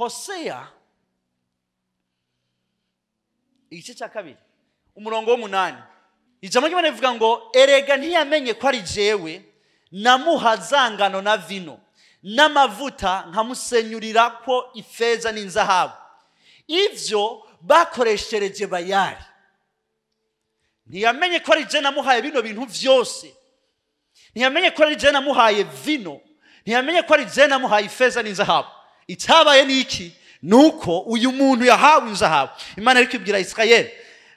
Hoseya igice cya 2 umurongo w'8, ijambo ry'Imana rivuga ngo erega ntiyamenye ko ari jewe namuha zangano na vino n'amavuta nkamusenyurira ko ifeza n'inzahabu, ivyo bakoreshereje Bayali. Ntiyamenye ko ari je namuhaye bino bintu vyose, ntiyamenye ko ari je namuhaye vino, ntiyamenye ko ari je namuhaye ifeza n'inzahabu. Icyabaye ni iki? Nuko uyu muntu yahawe inzahabu. Imana iri kwibwira Israel,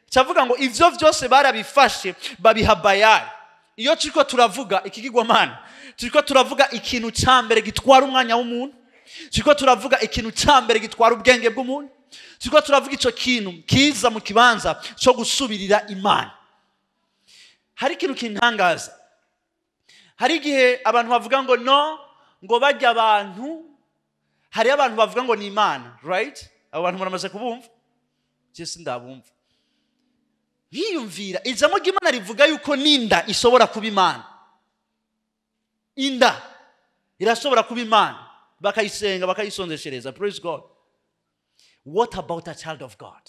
cyavuga ngo ivyo vyose barabifashe babiha Bayali. Iyo turiko turavuga ikigirwamana, turiko turavuga ikintu ca mbere gitwara umwanya w'umuntu, turiko turavuga ikintu ca mbere gitwara ubwenge bw'umuntu, turiko turavuga ico kintu kiza mu kibanza cyo gusubirira Imana. Hari ikintu kintangaza. Hari igihe abantu bavuga ngo no, ngo bajya abantu, hari abantu bavuga ngo ni Imana, right? Abo bantu muramaze kubumva? Je sindabumva. Nkiyumvira ijambo ry'Imana rivuga yuko ninda ishobora kuba Imana. Inda irashobora kuba Imana, bakayisenga bakayisondeshereza. Praise God. What about a child of God?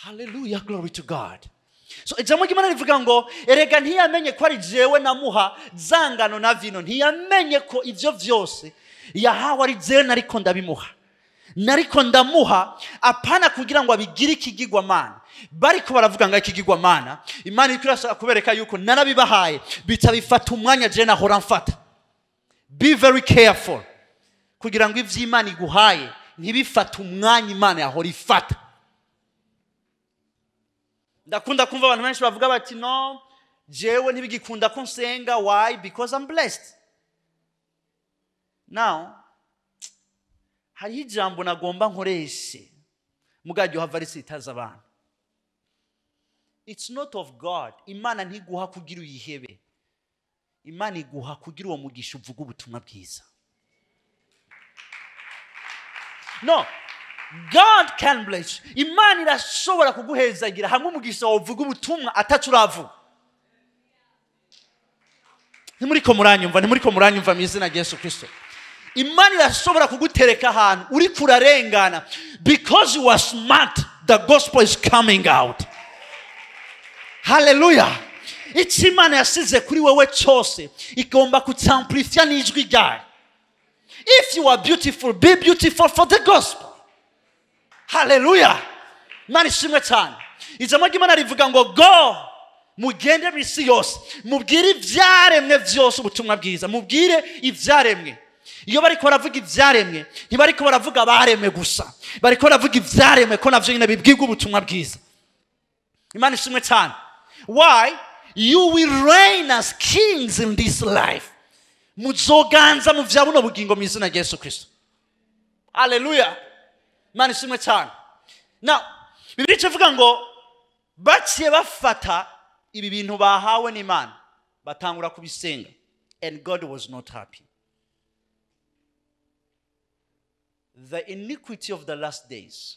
Hallelujah, glory to God. So ijambo ry'Imana rivuga ngo erega ntiyamenye ko ari jewe namuha zangano na vino, ntiyamenye ko ivyo vyose yahawe ari jewe nariko ndabimuha, nariko ndamuha, apana kugira ngo abigire ikigirwamana. Bariko baravuga ngo ikigirwamana, Imana iriko irashaka kubereka yuko narabibahaye, bica bifata umwanya jewe nahora mfata. Be very careful kugira ngo ivy'Imana iguhaye ntibifate umwanya Imana yahora ifata. Ndakunda kumva abantu benshi bavuga bati no, jewe ntibigikunda ko nsenga. Why? Because I'm blessed. Now hari ijambo nagomba nkoreshe mugajyo hava risitaza abantu. It's not of God. Imana ntiguha kugira uyihebe, Imana iguha kugira uwo mugisha uvuga ubutumwa bwiza. No, God can bless you. Imana irashobora kuguhezagira hamwe umugisha uvuga ubutumwa atacu uravuga. Ntimuriko muranyumva, ntimuriko muranyumva mu izina rya Yesu Kristo. Imana irashobora kugutereka ahantu uri kurarengana, because you are smart, the gospel is coming out. Hallelujah. Icyo Imana yasize kuri wewe cyose igomba kutamplifya n'ijwi ryayo. If you are beautiful, be beautiful for the gospel. Hallelujah. Imana ishimwe cyane. Ijambo ry'Imana rivuga ngo go, mugende mu isi yose, mubwire ivyaremwe vyose ubutumwa bwiza, mubwire ivyaremwe. Iyo bariko baravuga ivyaremwe, ntibariko baravuga abaremwe gusa, bariko baravuga ivyaremwe ko navyo nyine bibwirwa ubutumwa bwiza. Imana ishimwe cyane. Why? You will reign as kings in this life. Muzoganza mu vya buno bugingo mu izina rya Yesu Kristo. Hallelujah. Imana ishimwe cyane. Now, Bibiliya ivuga ngo baciye bafata ibi bintu bahawe n'Imana, batangura kubisenga, and God was not happy. The iniquity of the last days,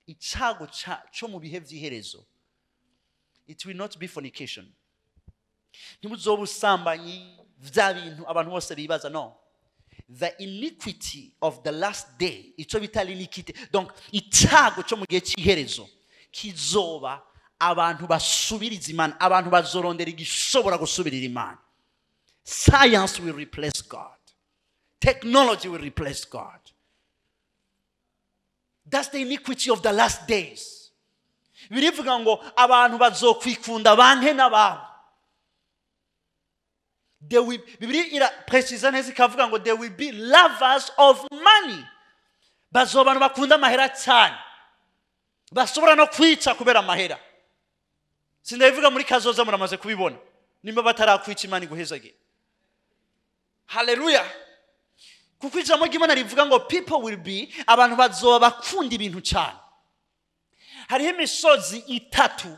icago cyo mu bihe vy'iherezo, it will not be fornication. Ntibuzoba ubusambanyi, vya bintu abantu bose bibaza. No, the iniquity of the last day, ico bita l'iniquité, donc icago cyo mu gihe cy'iherezo kizoba abantu basubiriza Imana, abantu bazorondera igishobora gusubirira Imana. Science will replace God, technology will replace God. That's the iniquity of the last days. Birivuga ngo abantu bazokwikunda banke n'ababo. They will, Bibiliya ira precisa neza ikavuga ngo they will be lovers of money. Bazoba abantu bakunda amahera cyane, bashobora no kwica kubera amahera. Sindabivuga muri kazoza, muramaze kubibona. Nimba batarakwica, Imana iguhezage. Hallelujah. Kuko ijambo ry'Imana rivuga ngo people will be, abantu bazoba bakunda ibintu cyane. Hariho imisozi itatu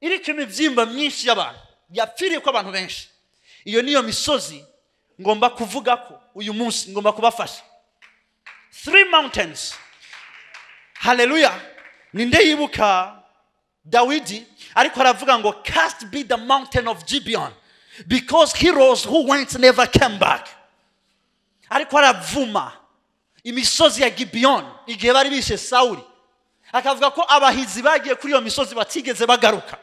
iriko imivyimba myinshi y'abantu yapfiriye ko abantu benshi. Iyo niyo misozi ngomba kuvuga ko uyu munsi ngomba kubafasha. Three mountains. Hallelujah. Ninde yibuka Dawidi ariko aravuga ngo cast be the mountain of Gibeon. Because heroes who went never came back. Ariko aravuma imisozi ya Gibeyoni igihe bari bishe Sawuli, akavuga ko abahizi bagiye kuri iyo misozi batigeze bagaruka.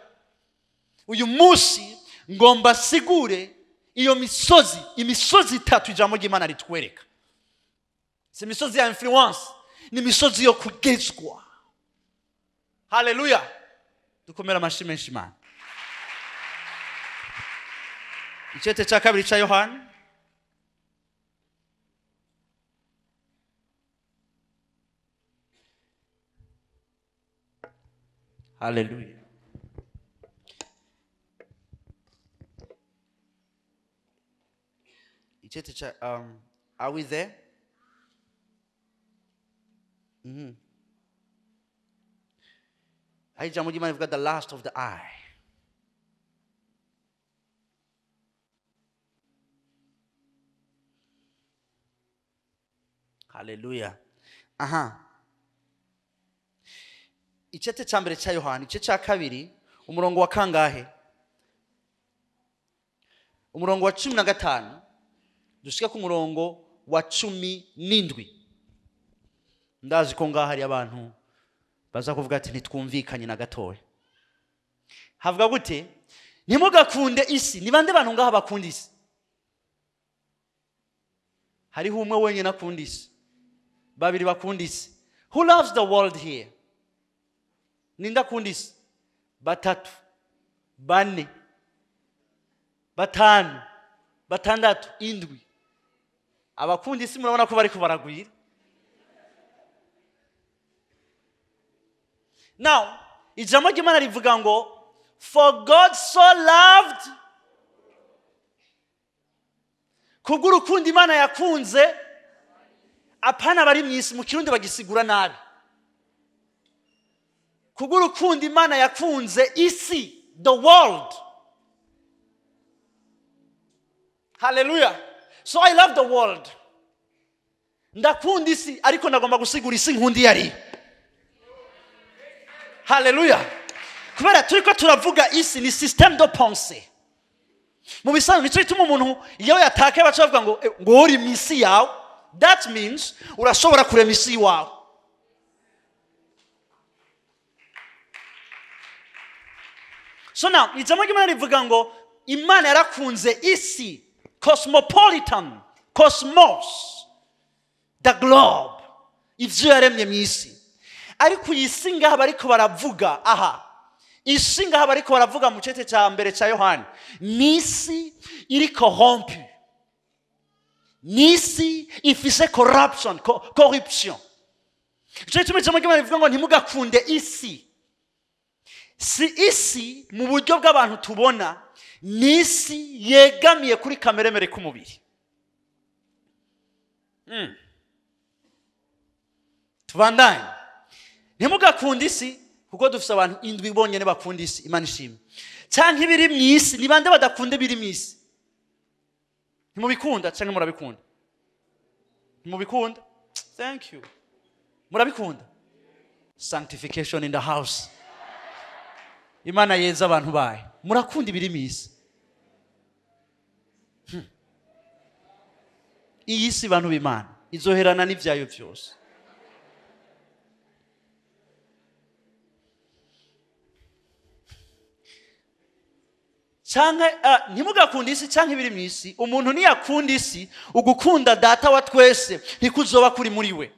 Uyu munsi ngomba sigure iyo misozi, imisozi itatu ijambo ry'Imana ritwereka. Si imisozi ya influence, ni imisozi yo kugezwa. Haleluya. Dukomera amashyi menshi Imana. Icete cya kabiri cya Yohana. Haleluya. Icete cya are we there? Aho ijambo ry'Imana rivuga the last of the eye. Haleluya. Aha. Icete cya mbere cya Yohana, igice cya kabiri, umurongo wa kangahe? Umurongo wa 15 dushika ku murongo wa 17. Ndazi ko ngaha hari abantu baza kuvuga ati ntitwumvikanye na gatoya. Havuga gute? Ntimugakunde isi. Ni bande bantu ngaha bakunda isi? Hariho umwe wenyine akunda isi, babiri bakunda isi. Who loves the world here? Ninde akunda isi? Batatu, bane, batanu, batandatu, indwi. Abakunda isi murabona ko bari kubaragwira. Now, ijambo ry'Imana rivuga ngo for God so loved, kubw'urukundo Imana yakunze apana bari mu isi. Mu Kirundi bagisigura nabi. Kubw'urukundo Imana yakunze isi, the world. Hallelujah. So I love the world. Ndakunda isi, ariko ndagomba gusigura isi nkundi yari. Hallelujah. Kubera turiko turavuga isi ni système de pensée. Mu bisanzwe nico gituma umuntu iyo yatakaye baca bavuga ngo ngo uri mu isi yawe. That means urashobora kurema isi iwawe. So now, ijambo ry'Imana rivuga ngo Imana yarakunze isi, cosmopolitan, cosmos, the globe, ivyo yaremye mu isi. Ariko iyi si ngaha bariko baravuga aha, isi ngaha bariko baravuga mu cete cya mbere cya Yohana, ni isi iri corrompu, ni isi ifise corruption, corruption. Ico gituma ijambo ry'Imana rivuga ngo ntimugakunde isi. Si isi mu buryo bw'abantu tubona, ni isi yegamiye kuri kameremere k'umubiri. Tubandanye. Ntimugakunde isi, kuko dufise abantu indwi bonyene bakunda isi. Imana ishimwe. Canke ibiri mu isi, ni bande badakunda ibiri mu isi? Ntimubikunda canke murabikunda? Ntimubikunda? Thank you. Murabikunda? Sanctification in the house. Imana yeza abantu bayo. Murakunda ibiri mu isi. Iyi si bantu b'Imana izoherana n'ivyayo vyose. Canke ntimugakunda isi canke ibiri mu isi. Umuntu niyakunda isi, ugukunda data wa twese ntikuzoba kuri muri we.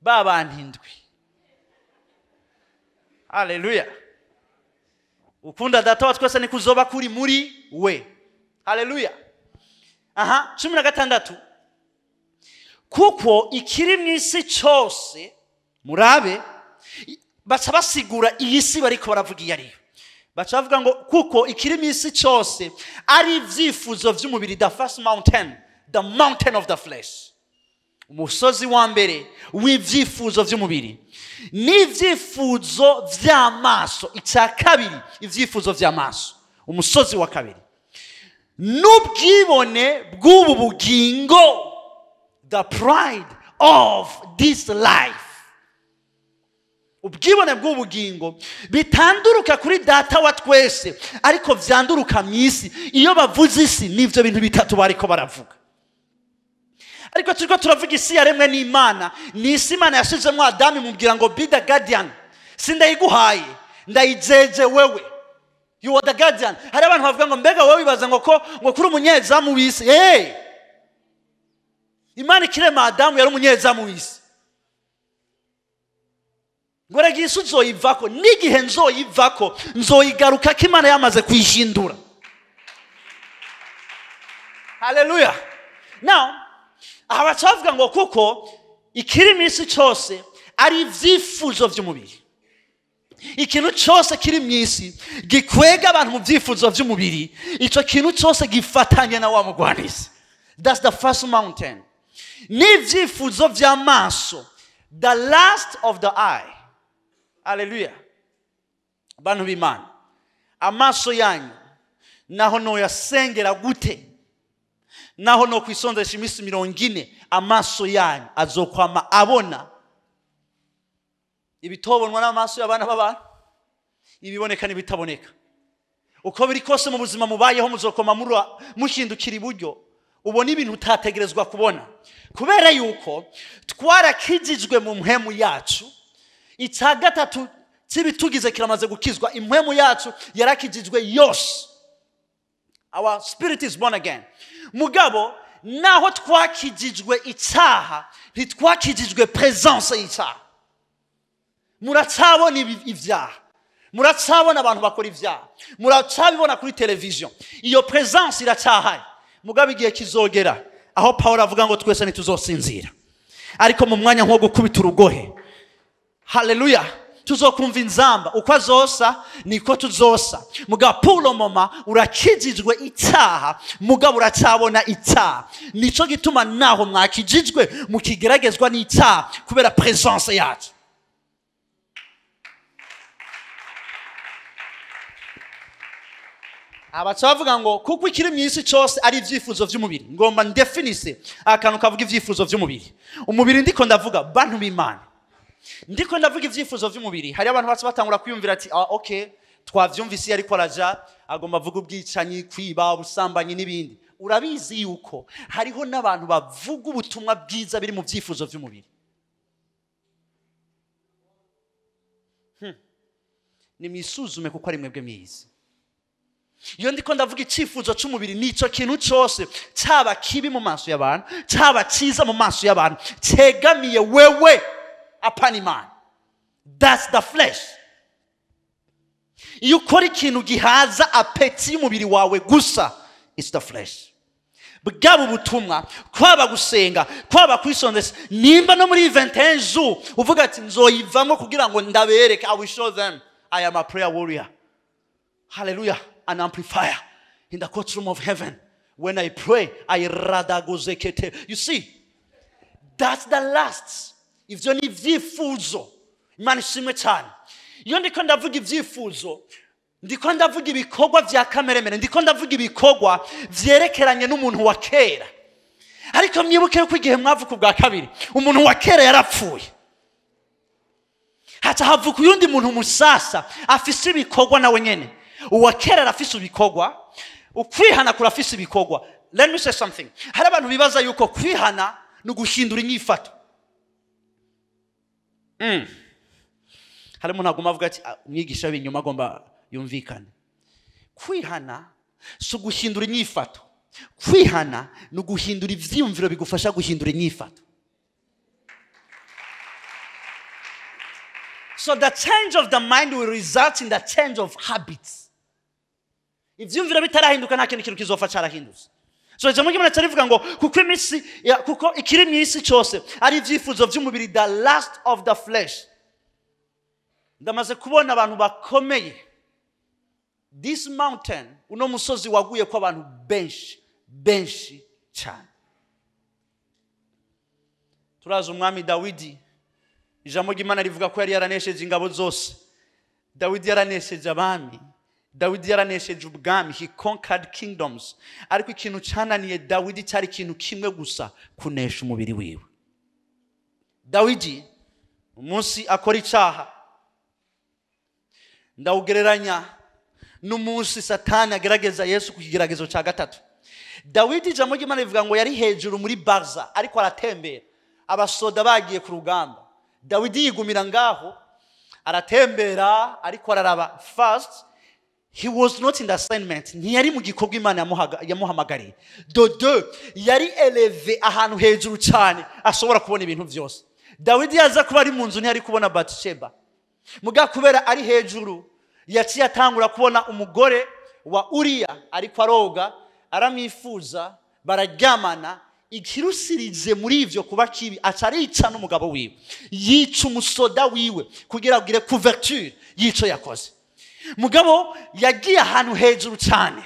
Ba bantu indwi. Haleluya. Ukunda data wa twese ntikuzoba kuri muri we. Haleluya. Aha, 16. Kuko ikiri mu isi cyose, murabe, baca basigura iyi si bariko baravuga iyo ariyo. Baca bavuga ngo kuko ikiri mu isi cyose ari ivyifuzo vy'umubiri, the first mountain, the mountain of the flesh. Umusozi wa mbere w'ivyifuzo vy'umubiri n'ivyifuzo vy'amaso. Icya kabiri, ivyifuzo vy'amaso, umusozi wa kabiri, n'ubwibone bw'ubu bugingo, the pride of this life. Ubwibone bw'ubugingo bitanduruka kuri data wa twese, ariko vyanduruka mu isi. Iyo bavuze isi nivyo bintu bitatu bariko baravuga. Ariko turiko turavuga isi yaremwe n'Imana, ni isi Imana yashizemo Adamu imubwira ngo be the guardian. Sindayiguhaye, ndayijeje wewe. You are the guardian. Hari abantu bavuga ngo mbega wowe wibaza ngo ko ngo kuri umunyezamu w'isi. Hey! Imana ikirema Adamu yari umunyezamu w'isi. Ngo rega isi uzoyivako, n'igihe nzoyivako nzoyigaruka ko Imana yamaze kuyihindura. Hallelujah. Now, aha baca bavuga ngo kuko ikiri mu isi cyose ari ibyifuzo by'umubiri. Ikintu cyose kiri mu isi gikwega abantu mu byifuzo by'umubiri, icyo kintu cyose gifatanye na wa mugwanizi. That's the first mountain. N'ibyifuzo by'amaso, the last of the eye. Hallelujah. Bantu b'Imana, amaso yanyu naho noyasengera gute, naho no kwisondesha iminsi 40, amaso yanyu azokwama abona ibitobonwa n'amaso y'abana b'abantu, ibiboneka n'ibitaboneka. Uko biri kose mu buzima mubayeho muzokoma muhindukira iburyo, ubona ibintu utategerezwa kubona. Kubera yuko twarakijijwe mu mpwemu yacu, icya gatatu cy'ibitugize kiramaze gukizwa, impwemu yacu yarakijijwe yose. Our spirit is born again. Mugabo naho twakijijwe icyaha, ntitwakijijwe presence y'icyaha. Muracabona ibyaha, muracabona abantu bakora ibyaha, muracabibona kuri television. Iyo presence iracyahari. Mugabo igihe kizogera aho Paul avuga ngo twese ntituzosinzira, ariko mu mwanya nko gukubita urugohe, haleluya, tuzokumva inzamba. Uko azosa niko tuzosa. Mugabo Paul mama urakijijwe icyaha, mugabo uracabona icyaha. Nico gituma naho mwakijijwe mukigeragezwa n'icyaha kubera presence yacu. Abaca bavuga ngo kuko ikiri mu isi cyose ari ibyifuzo by'umubiri. Ngomba ndefinise akantu kavuga ibyifuzo by'umubiri. Umubiri ndiko ndavuga bantu b'Imana, ndiko ndavuga ibyifuzo by'umubiri. Hari abantu baca batangura kwiyumvira ati ah, okay, twavyumvise ariko araja agomba avuga ubwicanyi, kwiba, ubusambanyi n'ibindi. Urabizi yuko hariho n'abantu bavuga ubutumwa bwiza biri mu byifuzo by'umubiri. Nimwisuzume kuko ari mwebwe mwize. Iyo ndiko ndavuga icyifuzo cy'umubiri, nico kintu cyose cyaba kibi mu maso y'abantu, cyaba cyiza mu maso y'abantu, cyegamiye wewe apana Imana. That's the flesh. Iyo ukora ikintu gihaza apeti y'umubiri wawe gusa, it's the flesh. Bwaba ubutumwa, kwaba gusenga, kwaba kwisondesa, nimba no muri 21 jours uvuga ati nzoyivamo kugira ngo ndabereke, I will show them I am a prayer warrior. Hallelujah. An amplifier in the courtroom of heaven. When I pray, I radagozekete. You see, that's the last. Ivyo ni ibyifuzo. Imana ishimwe cyane. Iyo ndiko ndavuga ibyifuzo, ndiko ndavuga ibikorwa vya kameremere, ndiko ndavuga ibikorwa vyerekeranye n'umuntu wa kera. Ariko mwibuke yuko igihe mwavuka ubwa kabiri, umuntu wa kera yarapfuye. Haca havuka uyundi muntu musasa afise ibikorwa nawe nyene. Uwa kera arafise ibikorwa, ukwihana kurafise ibikorwa. Let me say something. Hari abantu bibaza yuko kwihana ni uguhindura inyifato. Hari umuntu aguma avuga ati umwigisha w'inyuma agomba yumvikane. Kwihana si uguhindura inyifato. Kwihana ni uguhindura ivyiyumviro bigufasha guhindura inyifato. So the change of the mind will result in the change of habits. Ivyumviro bitarahinduka nta kintu kizofa carahindutse. So ijambo ry'Imana carivuga ngo kuko iminsi kuko ikiri mu isi cyose ari ibyifuzo by'umubiri, the last of the flesh. Ndamaze kubona abantu bakomeye. This mountain, uno musozi waguye ko abantu benshi benshi cyane. Turazi umwami Dawidi, ijambo ry'Imana rivuga ko yari yaranesheje ingabo zose. Dawidi yaranesheje abami, Dawidi yaranesheje ubwami, he conquered kingdoms. Ariko ikintu cyananiye Dawidi cyari ikintu kimwe gusa, kunesha umubiri wiwe. Dawidi umunsi akora icyaha, Ndawugereranya n'umunsi Satani agerageza Yesu ku kigeragezo cya gatatu. Dawidi, ijambo ry'Imana rivuga ngo yari hejuru muri barza ariko aratembera, abasoda bagiye ku rugamba. Dawidi yigumira ngaho aratembera ariko araraba. First, he was not in the assignment, ntiyari mu gikorwa Imana yamuhamagariye. De deux, yari élevé ahantu hejuru cyane, ashobora kubona ibintu byose. Dawidi yaza kuba ari mu nzu, ntiyari kubona Batisheba. Muga kubera ari hejuru, yaciye atangura kubona umugore wa Uriya ariko aroga, aramwifuza, bararyamana. Ikirusirije muri ivyo kuba kibi, aca arica n'umugabo wiwe, yica umusoda wiwe kugira agire couverture y'ico yakoze. Mugabo yagiye ahantu hejuru cyane.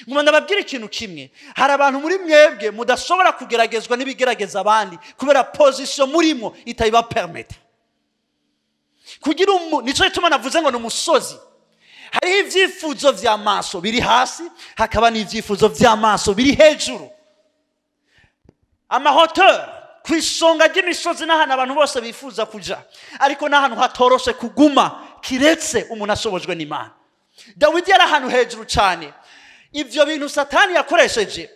Ngoma ndababwira ikintu kimwe: hari abantu muri mwebwe mudashobora kugeragezwa n'ibigerageza abandi, kubera position murimo itabiba permettre. Kugira nico gituma navuze ngo ni umusozi. Hariho ibyifuzo vy'amaso biri hasi, hakaba n'ibyifuzo vy'amaso biri hejuru. Ama hauteurs, ku isonga ry'imisozi, n'ahantu abantu bose bifuza kuja, ariko n'ahantu hatoroshe kuguma, kiretse umuntu ashobojwe n'Imana. Dawidi yari ahantu hejuru cyane. Ibyo bintu Satani yakoresheje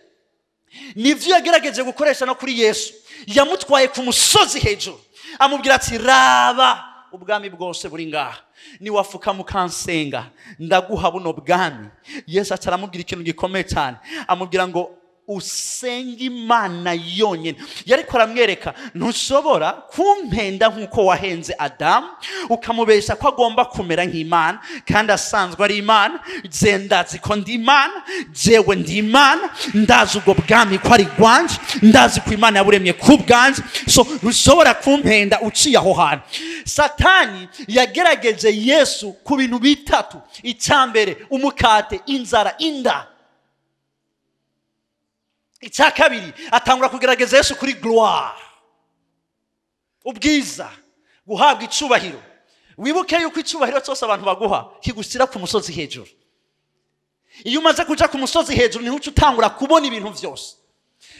nibyo yagerageje gukoresha no kuri Yesu. Yamutwaye ku musozi hejuru, amubwira ati: "Raba, ubwami bwose buri ngaha, niwafuka mukansenga ndaguha buno bwami." Yesu aca aramubwira ikintu gikomeye cyane, amubwira ngo usenge Imana yonyine. Yariko aramwereka: ntushobora kumpenda nk'uko wahenze Adamu, ukamubesha ko agomba kumera nk'Imana kandi asanzwe ari Imana. Je ndazi ko ndi Imana, jewe ndi Imana, ndazi ubwo bwami ko ari bwanje, ndazi ko Imana yaburemye ku bwanje, so ntushobora kumpenda uciye aho hantu. Satani yagerageje Yesu ku bintu bitatu. Icya mbere, umukate, inzara, inda. Icya kabiri, atangura kugerageza Yesu kuri gloire, ubwiza, guhabwa icubahiro. Wibuke yuko icubahiro cyose abantu baguha kigushyira ku musozi hejuru. Iyo umaze kuja ku musozi hejuru, niho uca utangura kubona ibintu byose.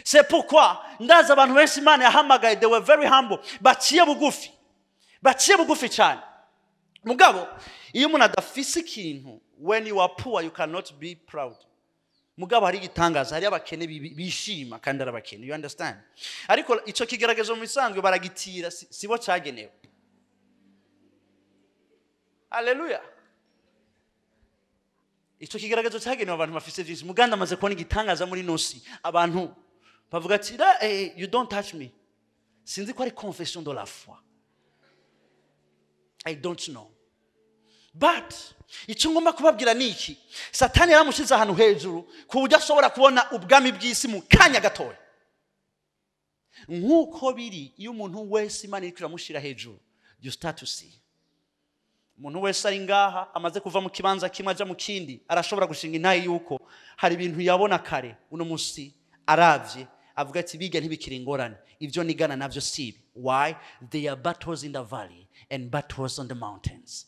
C'est pourquoi ndazi abantu benshi Imana yahamagaye, they were very humble, baciye bugufi, baciye bugufi cyane. Mugabo iyo umuntu adafise ikintu, when you are poor, you cannot be proud. Mugabo hari igitangaza: hari abakene bishima kandi ari abakene, you understand? Ariko ico kigeragezo mu bisanzwe baragitira, sibo cyagenewe. Haleluya! Ico kigeragezo cyagenewe abantu bafise byinshi. Muganda amaze kubona igitangaza muri nosi, abantu bavuga ati: "You don't touch me." Sinzi ko ari confession de la foi, I don't know, but icyo ngomba kubabwira ni iki: Satani yaramushyize ahantu hejuru ku buryo ashobora kubona ubwami bw'isi mu kanya gatoya. Nk'uko biri iyo umuntu wese Imana iriko iramushyira hejuru, you start to see. Umuntu wese ari ngaha amaze kuva mu kibanza kimwe aja mu kindi, arashobora gushinga intahe yuko hari ibintu yabona kare, uno munsi aravye avuga ati: "Biga ntibikiri ingorane, ibyo nigana navyo si ibi." Why? There are battles in the valley and battles on the mountains.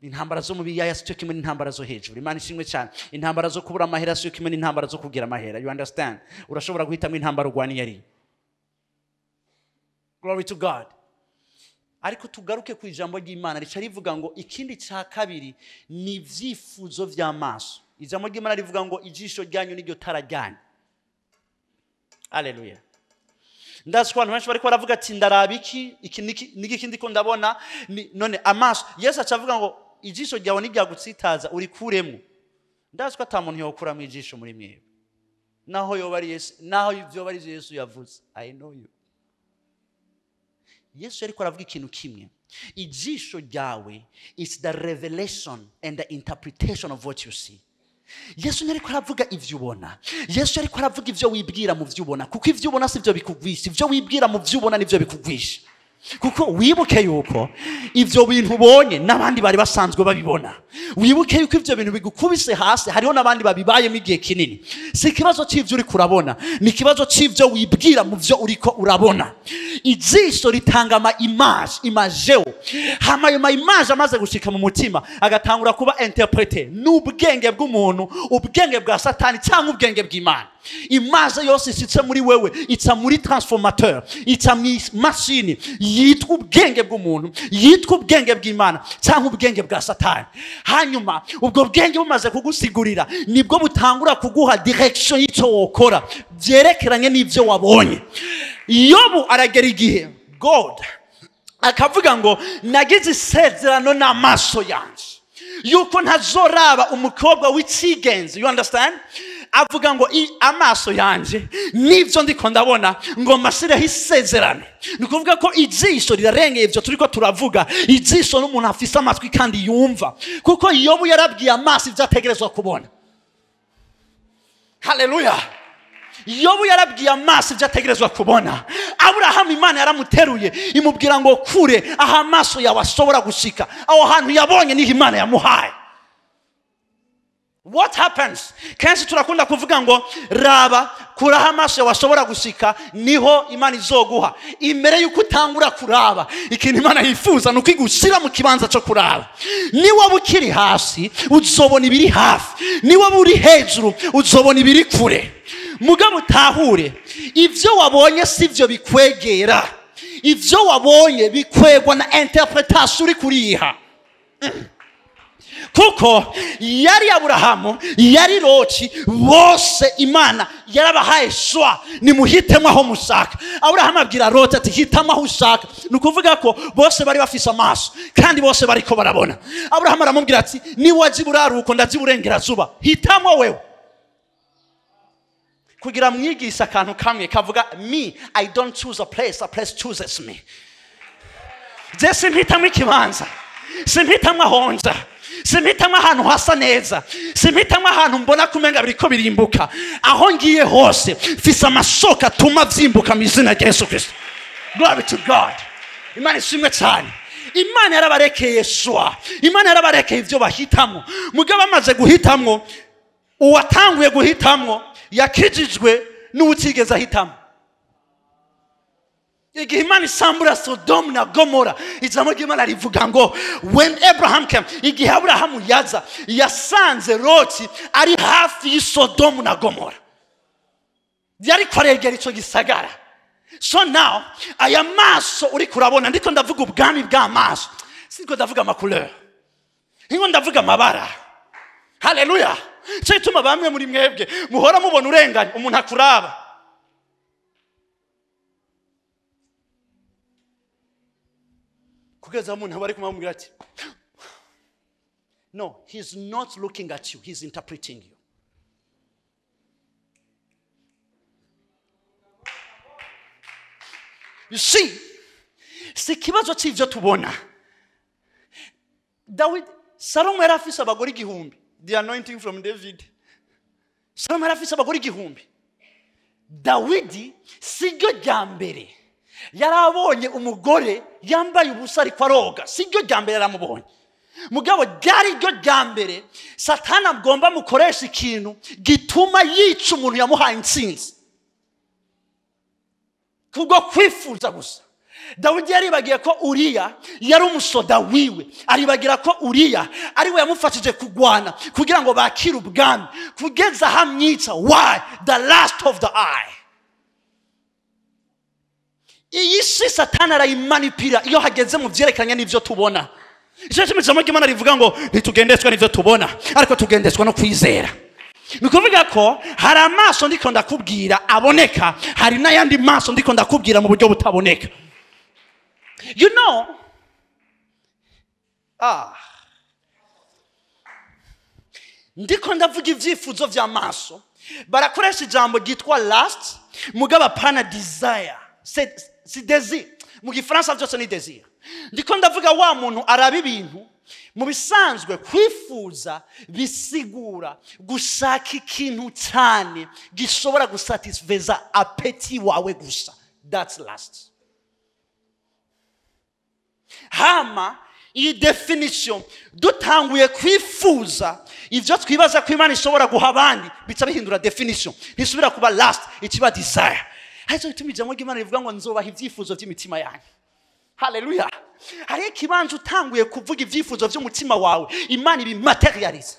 Intambara zo mu biyaya si cyo kimwe n'intambara zo hejuru. Imana ishimwe cyane. Intambara zo kubura amahera si cyo kimwe n'intambara zo kugira amahera, you understand? Urashobora guhitamo intambara urwana iyo ariyo. Glory to God. Ariko tugaruke ku ijambo ry'Imana, rica rivuga ngo ikindi cya kabiri ni ibyifuzo by'amaso. Ijambo ry'Imana rivuga ngo ijisho ryanyu niryo tara ryanyu. Aleluya! Ndazi ko abantu benshi bariko baravuga ati: "Ndaraba iki? Iki niki ndiko ndabona?" None amaso, Yesu aca avuga ngo ijisho ryawe niryagutsitaza urikuremo. Ndazi ko ata muntu yokuramo ijisho muri mwebwe, naho yoba ari Yesu, naho vyoba ari ivyo Yesu yavuze. I know you. Yesu yariko aravuga ikintu kimwe: ijisho ryawe is the revelation and the interpretation of what you see. Yesu ntiyariko aravuga ivyo ubona, Yesu yariko aravuga ivyo wibwira mu vyo ubona, kuko ivyo ubona si byo bikugwisha, ivyo wibwira mu vyo ubona nivyo bikugwisha. Kuko wibuke yuko ivyo bintu ubonye n'abandi bari basanzwe babibona. Wibuke yuko ivyo bintu bigukubise hasi, hariho n'abandi babibayemo igihe kinini. Si ikibazo c'ivyo uriko urabona, ni ikibazo c'ivyo wibwira mu vyo uriko urabona. Ijisho ritanga ama image, imageo. Hama ayo ma image amaze gushika mu mutima agatangura kuba interprété n'ubwenge bw'umuntu, ubwenge bwa Satani cyangwa ubwenge bw'Imana. Image yose isitse muri wewe ica muri transformateur, ica mu mashini yitwa ubwenge bw'umuntu, yitwa ubwenge bw'Imana cyangwa ubwenge bwa Satani. Hanyuma ubwo bwenge bumaze kugusigurira nibwo butangura kuguha direction y'icyo wokora byerekeranye n'ibyo wabonye. Yobu aragera igihe God akavuga ngo nagize isezerano n'amaso yanjye yuko ntazoraba umukobwa w'ikigenzi. You understand? Avuga ngo amaso yanjye n'ibyo ndiko ndabona ngo masireho isezerano. Ni ukuvuga ko ijisho rirarengeye ibyo turiko turavuga. Ijisho n'umuntu afise amatwi kandi yumva, kuko Yobu yarabwiye amaso ibyo ategerezwa kubona. Haleluya. Yobu yarabwiye amaso ibyo ategerezwa kubona. Aburahamu Imana yaramuteruye imubwira ngo kure aho amaso yawe ashobora gushika, aho hantu yabonye niho Imana yamuhaye. What happens? Kenshi turakunda kuvuga ngo raba kuraho amaso yawe ashobora gushika niho Imana izoguha. Imbere yuko utangura kuraba, ikintu Imana yifuza ni ukwigushyira mu kibanza cyo kuraba. Niba ukiri hasi uzobona ibiri hafi, niba uri hejuru uzobona ibiri kure. Mugabo utahure ivyo wabonye sivyo bikwegera, ivyo wabonye bikwegwa na interpretation uri kuriha. Kuko yari Aburahamu, yari Loti, bose Imana yarabahaye swa, nimuhitemo aho mushaka. Aburahamu abwira Loti ati hitamo aho ushaka. Ni ukuvuga ko bose bari bafise amaso kandi bose bariko barabona. Aburahamu aramubwira ati niwaje iburaruko ndaje iburengerazuba, hitamo wewe. Kugira mwigisha akantu kamwe kavuga me, I don't choose a place, a place chooses me. Je simpitamo ikibanza, simpitamo aho nja, simpitamo ahantu hasa neza, simpitamo ahantu mbona kumenga biriko birimbuka. Aho ngiye hose mfise amasoko atuma vyimbuka mu izina rya Yesu Kristo. Glory to God. Imana ishimwe cyane. Imana yarabarekeye swa, Imana yarabarekeye ivyo bahitamo. Mugabo bamaze guhitamwo, uwatanguye guhitamwo yakijijwe n'uwutigeze ahitamo. Igihe Imana isambura Sodomu na Gomora, ijambo ry'Imana rivuga ngo when Abraham came, igihe Aburahamu yaza yasanze Loti ari hafi y'Isodomu na Gomora, yariko aregera ico gisagara. So now aya maso uri kurabona, ndiko ndavuga ubwami bw'amaso, sindiko ndavuga amacouleur, ndiko ndavuga amabara. Haleluya. Cyo ituma bamwe muri mwebwe muhora mubona urenganya umuntu akuraba. Kugeza umuntu bari kumubwira ati no, he's not looking at you, he's interpreting you. You see, si kibazo cy'ivyo tubona. Dawidi, Salomo yari afise abagore 1000. The anointing from David. Salomo yari afise abagore 1000. Dawidi siryo rya mbere yarabonye umugore yambaye ubusa ariko aroga, siryo rya mbere yaramubonye. Mugabo ryari ryo rya mbere Satani agomba mukoresha ikintu gituma yica umuntu yamuhaye intsinzi kubwo kwifuza gusa. Dawidi yaribagiye ko Uriya yari umusoda wiwe, aribagira ko Uriya ari we yamufashije kugwana kugira ngo bakire ubwami, kugeza hamwica. Why? The last of the eye. Iyi si Satani arayimanipira iyo hageze mu vyerekeranye n'ivyo tubona. Icyo kimwe ijambo ry'Imana rivuga ngo ntitugendeshwa n'ivyo tubona, ariko tugendeshwa no kwizera. Ni ukuvuga ko hari amaso ndiko ndakubwira aboneka, hari n'ayandi maso ndiko ndakubwira mu buryo butaboneka. You know, ndiko ndavuga ivyifuzo vy'amaso, barakoresha ijambo ryitwa lust, mugabo apana desire. C'est désir. Mu gifaransa byose ni désir. Ndiko ndavuga wa muntu araba ibintu mu bisanzwe. Kwifuza bisigura gushaka ikintu cyane gishobora gusatisfeza appétit wawe gusa. That's lust. Hama iyi definition dutanguye kwifuza ivyo twibaza ko Imana ishobora guha abandi, bica bihindura definition, ntisubira kuba lust, ikiba desire. Aricyo gituma ijambo ry'Imana rivuga ngo nzobaha ibyifuzo by'imitima yanyu. Haleluya. Hariho ikibanza utanguye kuvuga ibyifuzo by'umutima wawe, Imana ibimaterializa.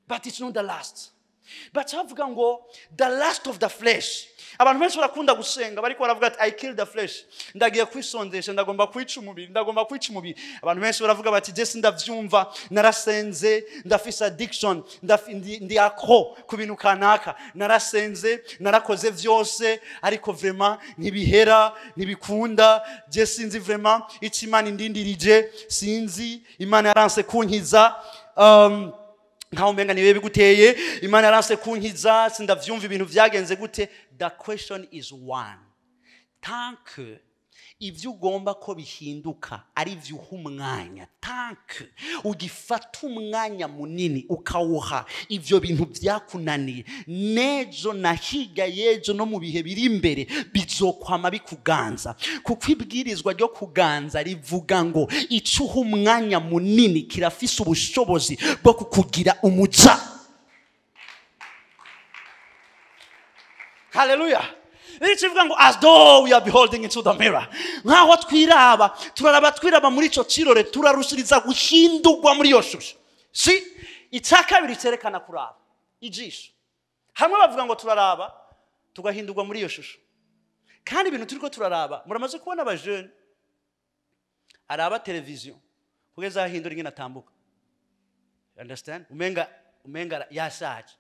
But it's not the last. But bavuga ngo the last of the flesh. Abantu benshi barakunda gusenga bariko baravuga ati I kill the flesh, ndagiye kwisondesha, ndagomba kwica umubiri, ndagomba kwica umubiri. Abantu benshi baravuga bati je sindavyumva, narasenze, ndafise addiction, ndi accro ku bintu kanaka, narasenze, narakoze vyose, ariko vraiment ntibihera, ntibikunda, je sinzi vraiment ico Imana indindirije, sinzi Imana yaranse kunkiza. Nkaho umenga niwe biguteye, Imana yaranse kunkiza, sindavyumva ibintu vyagenze gute. The question is one. Tant que ivyo ugomba ko bihinduka ari ivyo uha umwanya, tant que ugifata umwanya munini ukawuha ivyo bintu vyakunaniye, nejo na hirya y'ejo no mu bihe biri imbere bizokwama bikuganza. Kuko ibwirizwa ryo kuganza rivuga ngo ico uha umwanya munini kirafise ubushobozi bwo kukugira umuja. Hallelujah. Bivuga ngo as though we are beholding into the mirror. Nkaho twiraba, turaraba twiraba muri ico kirore, turarushiriza guhindurwa muri iyo shusho. Si icya kabiri cyerekana kuraba ijisho. Hamwe bavuga ngo turaraba tugahindurwa muri iyo shusho. Kandi ibintu turiko turaraba, muramaze kubona abajeune araba television kugeza ahindura ingene atambuka. You understand? Umenga yashaje.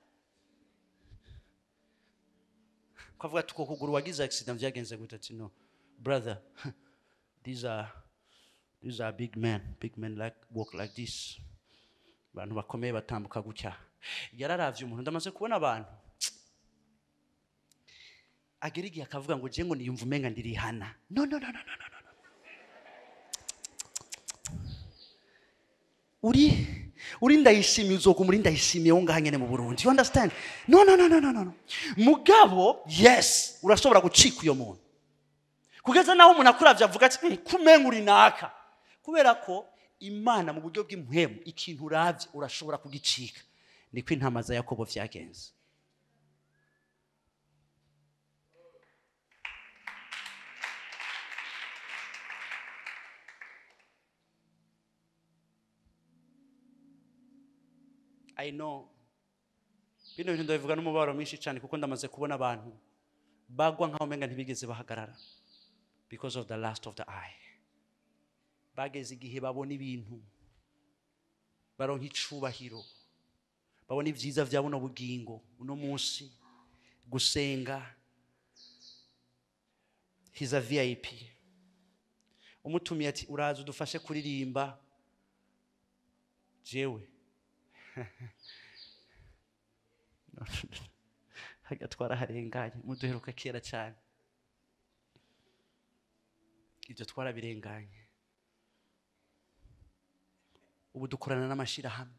Kavuga tuko kuguru wagize accident vyagenze gute? Ati no brother, these are big men, big men like walk like this. Abantu bakomeye batambuka gutya. Yararavye umuntu, ndamaze kubona abantu agera igihe akavuga ngo je ngo niyumva umenga ndirihana. No no no no no no. Uri ndayishimiye, uzoguma uri ndayishimiye wo ngaha nyene mu Burundi. You understand? No no no no no no. Mugabo yes, urashobora gucika uyo muntu. Kugeza naho umuntu akuravye avuga ati kumenga uri naka. Kubera ko Imana mu buryo bw'impwemu ikintu uravye urashobora kugicika. Niko intama za Yakobo vyagenze. I know bino bintu ndabivuga n'umubabaro mwinshi cyane, kuko ndamaze kubona abantu bagwa nkaho umenga ntibigeze bahagarara because of the last of the eye. Bageze igihe babona ibintu, baronka icubahiro, babona ibyiza vya buno bugingo uno munsi. Gusenga, he's a VIP. Umutumiye ati uraza udufashe kuririmba. Jewe hagatwara harenganye, muduheruka kera cyane, ibyo twarabirenganye. Ubu dukorana n'amashirahamwe.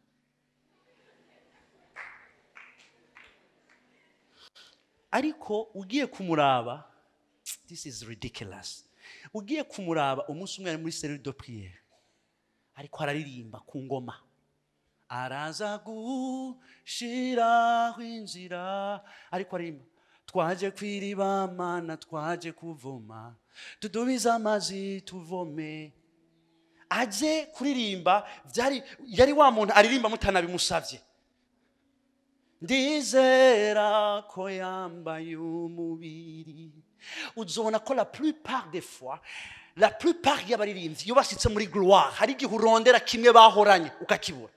Ariko ugiye kumuraba, this is ridiculous. Ugiye kumuraba umunsi umwe ari muri cellule de prière, ariko araririmba ku ngoma, araza gushiraho inzira, ariko aririmba twaje kwiriba mana, twaje kuvoma, tudubiza amazi tuvome. Aje kuririmba byari yari wa muntu aririmba mutanabimusavye. Ndizera ko yambaye umubiri. Uzobona ko la plupart des fois, la plupart y'abaririmbyi iyo bashitse muri gloire, hari igihe urondera kimwe bahoranye ukakibura.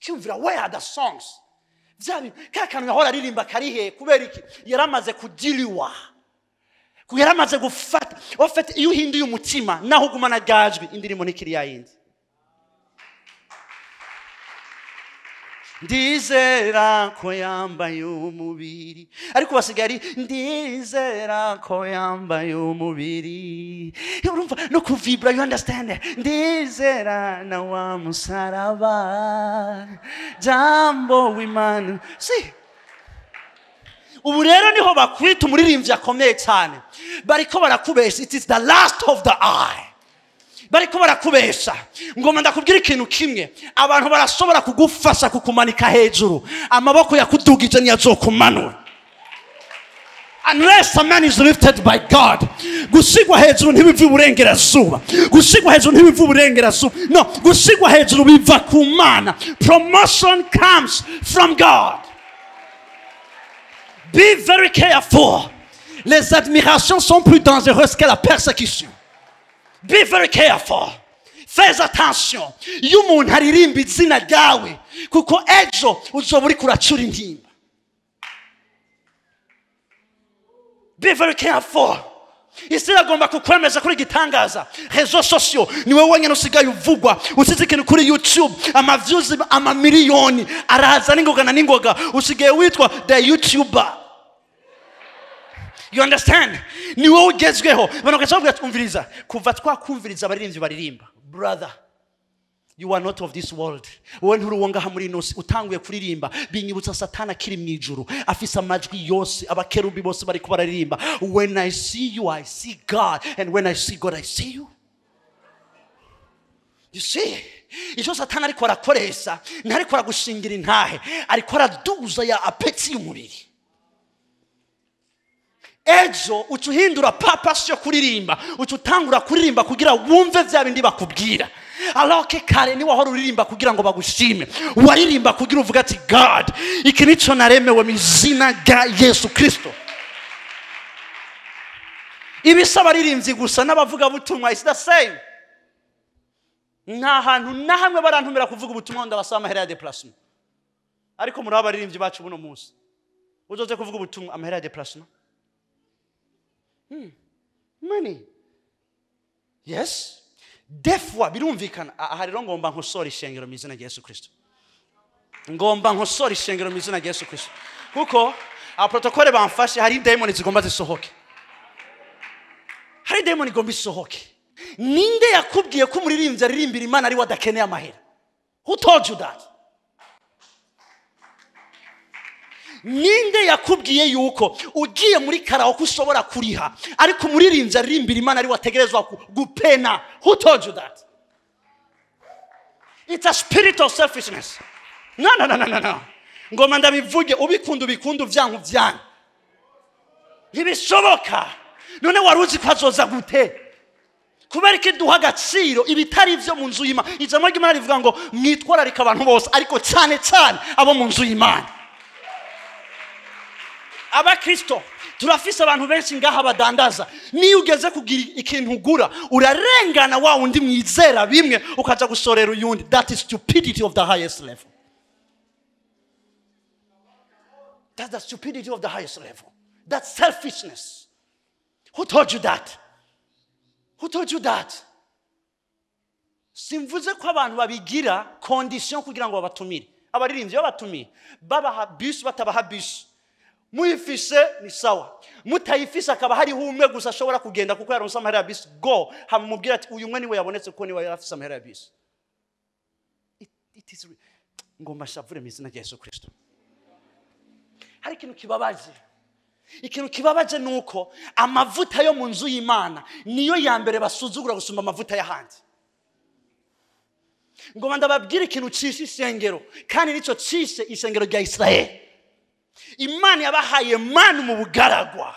Cyumvira where are the songs? Vyabi kakantu yahora aririmba karihe? Kubera iki? Yaramaze kudiliwa, yaramaze gufata. En fait iyo uhinduye umutima naho ugumana gajwi, indirimbo ntikiri yayindi. Ndizera ko yambaye umubiri, ariko basigaye ari ndizera ko yambaye umubiri. Urumva no kuvibra, you understand? Ndizera na wa musaraba jambo w'Imana. Si ubu rero niho bakwita umuririmbyi akomeye cyane, bariko barakubesha. It is the last of the eye. Bariko barakubesha. Ngoma ndakubwira ikintu kimwe, abantu barashobora kugufasha kukumanika hejuru, amaboko yakudugije niyazokumanura. Unless a man is lifted by God. Gusigwa hejuru ntibiva iburengerazuba. Gusigwa hejuru ntibiva iburengerazuba. No, gusigwa hejuru biva ku Mana. Promotion comes from God. Be very careful. Les admirations sont plus dangereuses que la persécution. Be very careful. Fais attention. Iyo umuntu aririmba izina ryawe, kuko ejo uzoba uriko uracura intimba. Be very careful. Isi iragomba kukwemeza kuri gitangaza. Réseaux sociaux ni wowe wenyine usigaye uvugwa. Usize ikintu kuri YouTube, ama views amamiliyoni araza n'ingoga na n'ingoga. Usigaye witwa the YouTuber. You understand? Ni wowe ugezweho. Abantu bagaca bavuga ati, umviriza, kuva twakumviriza abaririmbyi baririmba. Brother, you are not of this world. Wowe nturi uwo ngaha muri ino si. Utanguye kuririmba binyibutsa Satani akiri mu ijuru, afise amajwi yose, abakerubi bose bariko bararirimba. When I see you, I see God, and when I see God, I see you. You see, icyo Satani ariko arakoresha, ntariko aragushingira intahe, ariko araduza ya apeti y'umubiri. Ejo uca uhindura purpose yo kuririmba, uca utangura kuririmba kugira wumve vya bindi bakubwira. Alors que kare ni wahora uririmba kugira ngo bagushime, waririmba kugira uvuge ati God, iki nico naremewe mu izina rya Yesu Kristo. Ibisaba abaririmbyi gusa n'abavugabutumwa is the same. Nta hantu na hamwe barantumira kuvuga ubutumwa ndabasaba amahera ya déplacement. Ariko muri abaririmbyi bacu buno munsi, uzoze kuvuga ubutumwa amahera ya déplacement. Money. Yes. Des fois birumvikana. Aha rero ngomba nkosora ishengero mu izina rya Yesu Kristo. Ngomba nkosora ishengero mu izina rya Yesu Kristo. Kuko protocole bamfashe, hari demoni zigomba zisohoke. Hari demoni igomba isohoke. Ninde yakubwiye ko umuririmbyi aririmbira Imana ari we adakeneye amahera? Who told you that? Ninde yakubwiye yuko ugiye muri karaoke ushobora kuriha, ariko umuririmbyi aririmbira Imana ari we ategerezwa gupena? Who told you that? It's a spirit of selfishness. No, no, no, no, no, no. Ngoma ndabivuge, ubikunda ubikunda, uvyanka uvyanka. Ntibishoboka. None wari uzi ko azoza gute? Kubera ko duha agaciro ibitari ivyo mu nzu y'Imana. Ijambo ry'Imana rivuga ngo mwitwararike abantu bose, ariko cyane cyane abo mu nzu y'Imana. Abakristo turafise abantu benshi ngaha badandaza. Niyo ugeze kugira ikintu ugura, urarengana wa wundi mwizera bimwe ukaja gusorera uyundi. That is stupidity of the highest level. That's the stupidity of the highest level. That's selfishness. Who told you that? Who told you that? Simvuze ko abantu babigira condition kugira ngo babatumire. Abaririmbyi babatumiye, babaha bus, batabaha bus. Muyifise ni sawa, mutayifise akaba hariho umwe gusa ashobora kugenda kuko yaronse amahera ya bus, go hamumubwira ati uyu mwe niwe yabonetse kuko niwe yarafise amahera ya bus. It is ngomba shavure mu izina rya Yesu Kristo. Hari ikintu kibabaje. Ikintu kibabaje nuko amavuta yo mu nzu y'Imana niyo ya mbere basuzugura gusumba amavuta y'ahandi. Ngomba ndababwira ikintu cishe isengero, kandi nico cishe isengero rya Israel. Imana yabahaye manu mu bugaragwa,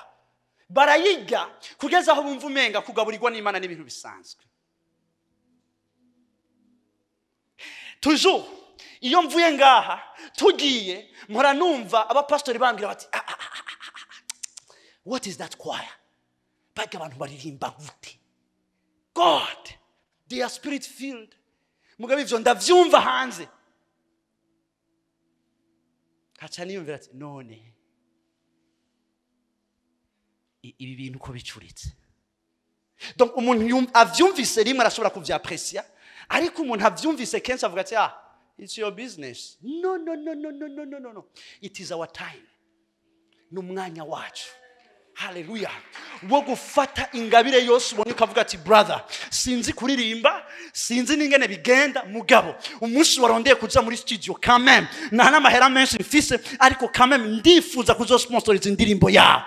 barayirya kugeza aho bumva umenga kugaburirwa n'Imana n'ibintu bisanzwe. Toujours iyo mvuye ngaha tugiye, mpora numva abapastori bambwira bati, ah, ah, ah, ah, ah, what is that choir? Bajya abantu baririmba gute? God, they are spirit filled. Mugabe ivyo ndavyumva hanze. Kaca niyumvira ati none ibi bintu ko bicuritse. Donc umuntu avyumvise rimwe arashobora kuvyaprecia, ariko umuntu avyumvise kenshi avuga ati, ah, it's your business. No, no, no, no, no, no, no, no, no. It is our time. Ni umwanya wacu. Hallelujah. Wo gufata ingabire yose ubonye ukavuga ati brother, sinzi kuririmba, sinzi n'ingene bigenda, mugabo umunsi warondeye kuja muri studio quand même, nta n'amahera menshi mfise, ariko quand même ndifuza kuzosponsoriza indirimbo yawe.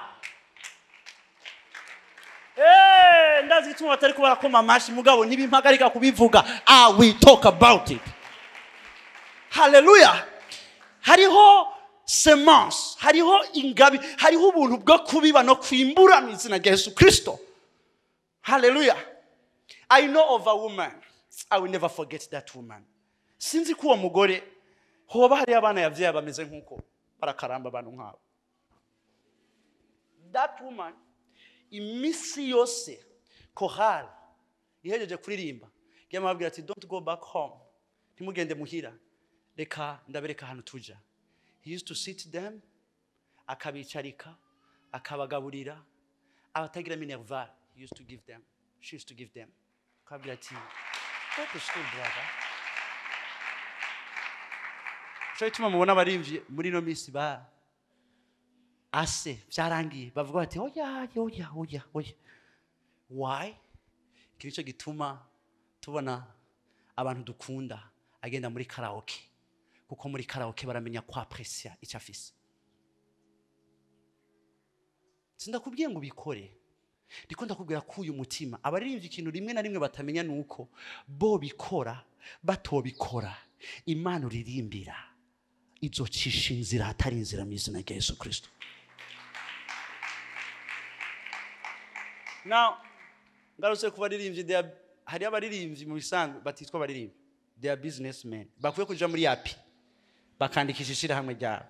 Ndazi igituma batari barakoma amashi, mugabo ntibimpagarika kubivuga. I will talk about it. Hallelujah. Hariho semence, Hariho ingabi, hariho ubuntu bwo kubiba no kwimbura mu izina rya Yesu Kristo. Hallelujah. I know of a woman. I will never forget that woman. Sinzi ko uwo mugore hoba hari abana yavyaye bameze nkuko barakaramba abantu nkabo. That woman, imisi yose chorale ihejeje kuririmba, yamabwira ati don't go back home. Ntimugende muhira. Reka ndabereka ahantu tuja. He used to sit them, akabicarika, akabagaburira, abatagira minerval, he used to give them. She used to give them. Akabwira ati go to school, brother. Cyo ituma mubona abarimvye muri no misi ba ase byarangiye bavuga bati oya oya oya oya. Why? Iki nico gituma tubona abantu dukunda agenda muri karaoke, kuko muri karaoke baramenya ko appreciate icyo afise. Sindakubwiye ngo ubikore, ndiko ndakubwira ko uyu mutima abaririmbye ikintu rimwe na rimwe batamenya nuko bo bikora batobikora, Imana uririmbira izocisha inzira atari inzira mu izina rya Yesu Kristo. Now ngarutse ku baririmbyi, hari abaririmbyi mu bisanzwe batitwa abaririmbyi, they are businessmen, bakwiye kuja muri API bakandikisha ishirahamwe ryabo,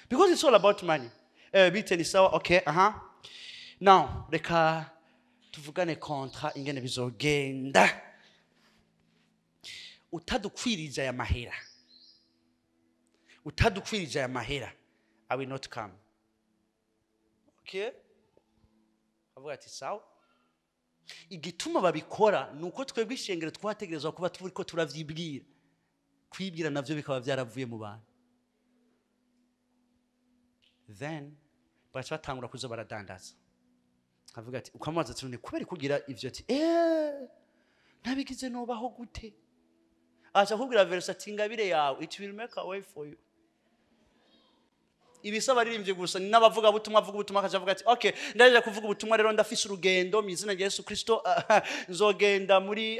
because it's all about money. Bite ni sawa, okay, aha. Now reka tuvugane contrat ingene bizogenda. Utadukwirije aya mahera, utadukwirije aya mahera, I will not come. Okay, avuga ati sawa. Igituma babikora nuko twebwe ishengero twategerezwa kuba turiko turavyibwira, kwibwira navyo bikaba byaravuye mu bantu. Then baca batangura kuza baradandaza. Avuga ati ukamubaza ati none kubera kugira ivyo, ati nabigize nobaho gute? Acha kubwira verse ati ingabire yawe it will make a way for you. Ibisaba aririmbye gusa ni n'abavuga butumwa, avuga ubutumwa akaja avuga ati okay, ndaje kuvuga ubutumwa rero ndafise urugendo mu izina rya Yesu Kristo, nzogenda muri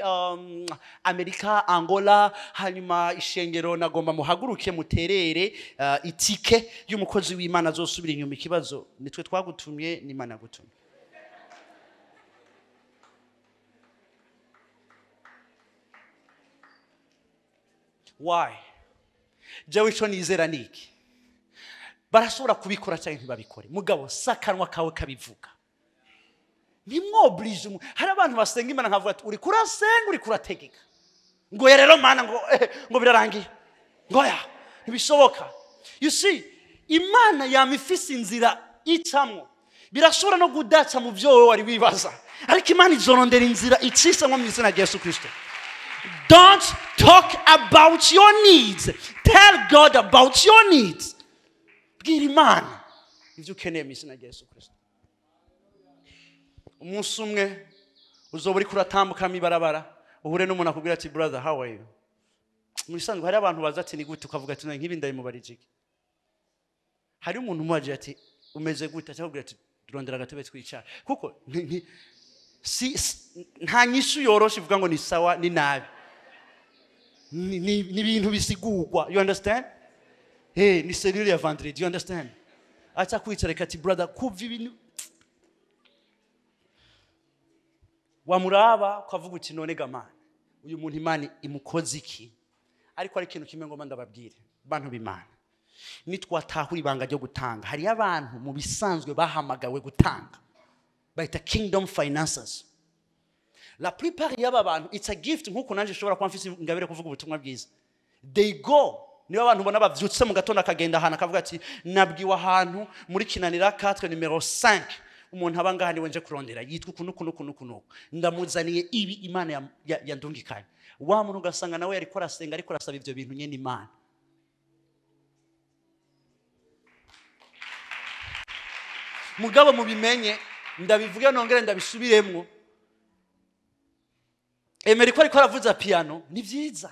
Amerika, Angola, hanyuma ishengero nagomba muhaguruke muterere itike y'umukozi w'Imana azosubira inyuma. Ikibazo nitwe twagutumye n'Imana yagutumye. Why? Jewe ico nizera niki? Barashobora kubikora cyangwa ntibabikore, mugabo sakanwa kawe kabivuga. Nimwobrije. Hari abantu basenga Imana nkavuga ati uri kurasenga uri kurategeka, ngo rero mana ngo ngo birarangiye, ngo ya ntibishoboka. You see, Imana yamifise inzira icamwo, birashobora no kudaca mu byo wowe wari wibaza, ariko Imana izorondera inzira icishamwo mu izina rya Yesu Kristo. Don't talk about your needs. Tell God about your needs. Bwira Imana ivyo ukeneye mu izina rya Yesu Kristo. Umunsi umwe uzoba uriko uratambuka mw'ibarabara, uhure n'umuntu akubwira ati brother how are you? Mu bisanzwe hari abantu baza ati ni gute, ukavuga ati nk'ibi ndabimubarije iki. Hari umuntu umubaje ati umeze gute, akakubwira ati rondera agatebe twicara, kuko nta nyishu yoroshe ivuga ngo ni sawa ni nabi, ni ibintu bisigurwa. You understand? Hey, ni cellule ya vendredi, you understand? Acha kwicara ati brother kuva ibintu wamuraba ukavuga uti none gamana uyu muntu Imana imukoze iki? Ariko ari ikintu kimwe ngomba ndababwire bantu b'Imana, nitwatahura ibanga ryo gutanga. Hari abantu mu bisanzwe bahamagawe gutanga, bayita kingdom finances. La plupart y'aba bantu it's a gift, nkuko nanje nshobora kuba mfise ingabire kuvuga ubutumwa bwiza. They go, niba abantu ubona bavyutse mu gatondo akagenda ahantu akavuga ati nabwiwe ahantu muri Kinanira 4 numero 5, umuntu aba ngaha niwe nje kurondera, yitwa uku nuku nuku nuku nuku, ndamuzaniye ibi Imana yandungikanye. Wa muntu ugasanga nawe yariko arasenga ariko arasaba ivyo bintu nyene Imana. Mugabo mubimenye, ndabivuge nongere ndabisubiremwo, Emery ko ariko aravuza piano ni vyiza,